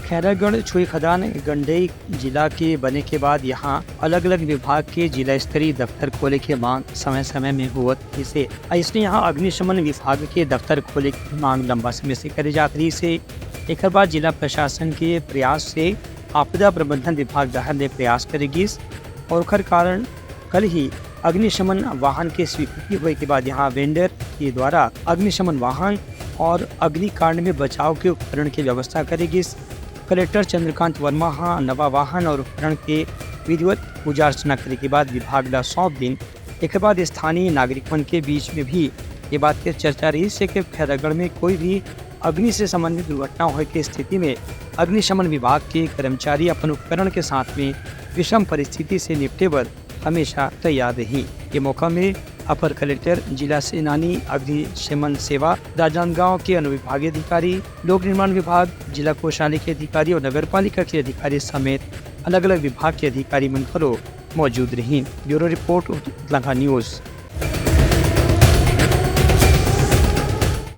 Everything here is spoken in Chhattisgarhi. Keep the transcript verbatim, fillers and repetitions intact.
खैरागढ़ छुई खदान गंडई जिला के बने के बाद यहाँ अलग-अलग विभाग के जिला स्तरीय दफ्तर खोले के मांग समय-समय में होवत रिहिसे। अइसने यहाँ अग्निशमन विभाग के दफ्तर खोले के मांग लंबा समय से करे जात रिहिसे। एकर बाद जिला प्रशासन के प्रयास से आपदा प्रबंधन विभाग डहर ले प्रयास करे गिस और ओखर कारण कल ही अग्निशमन वाहन के स्वीकृति होए के बाद यहाँ वेंडर के द्वारा अग्निशमन वाहन और अग्निकांड में बचाव के उपकरण के व्यवस्था करे गिस। कलेक्टर चंद्रकांत वर्मा हा नवा वाहन और उपकरण के विधिवत पूजा अर्चना करे के बाद विभाग ला सौंप दिन। एकर बाद स्थानीय नागरिक मन के बीच में भी ये बात के चर्चा रहिसे कि खैरागढ़ में कोई भी अग्नि से संबंधित दुर्घटना होए के स्थिति में अग्निशमन विभाग के कर्मचारी अपन उपकरण के साथ में विषम परिस्थिति से निपटे बर हमेशा तैयार रही। ये मौका में अपर कलेक्टर, जिला सेनानी अग्निशमन सेवा, राजनांदगांव के अनुविभागीय अधिकारी, लोक निर्माण विभाग, जिला कोषालय के अधिकारी और नगर पालिका के अधिकारी समेत अलग-अलग विभाग के अधिकारी मन घलो मौजूद रही। Bureau report, Udlanga news.